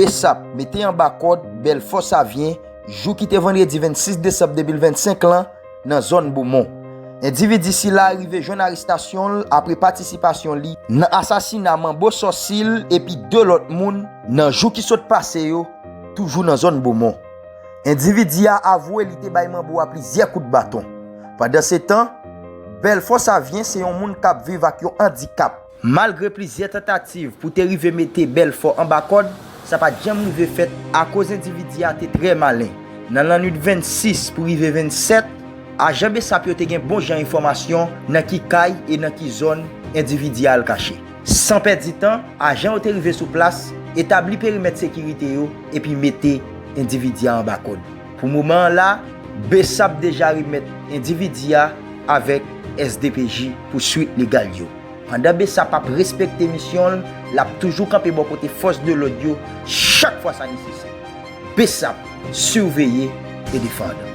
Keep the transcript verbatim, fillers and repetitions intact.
BSAP mete anba kòd Bèlfò Savyen, jou ki te vandredi vennsis desanm de mil vennsenk lan, nan zòn Bomon. Endividi sila rive jwenn arestasyon l apre patisipasyon li nan asasina Manbo Sòsil epi de lòt moun nan jou ki sot pase yo, toujou nan zòn Bomon. Endividi a avwe li te bay Manbo a plizyè kout baton. Pandansetan, Bèlfò Savyen se yon moun k ap viv ak yon andikap. Malgre plizyè tantativ pou te rive mete Bèlfò anba kòd, sa pa t janm rive fèt akoz endividi a te trè malen. Nan lannwit vennsis pou rive vennsèt, ajan BSAP yo te gen bon jan enfòmasyon nan ki kay e nan ki zòn endividi a al kache. San pèdi tan, ajan yo te rive sou plas, etabli perimèt sekirite yo epi mete endividi a anba kòd. Pou moman an la, BSAP deja remèt endividi a avèk SDPJ pou swit legal yo. Pandan BSAP ap respekte misyon l, l ap toujou kanpe bò kote fòs de lòd yo chak fwa sa nesesè. BSAP, siveye e defann.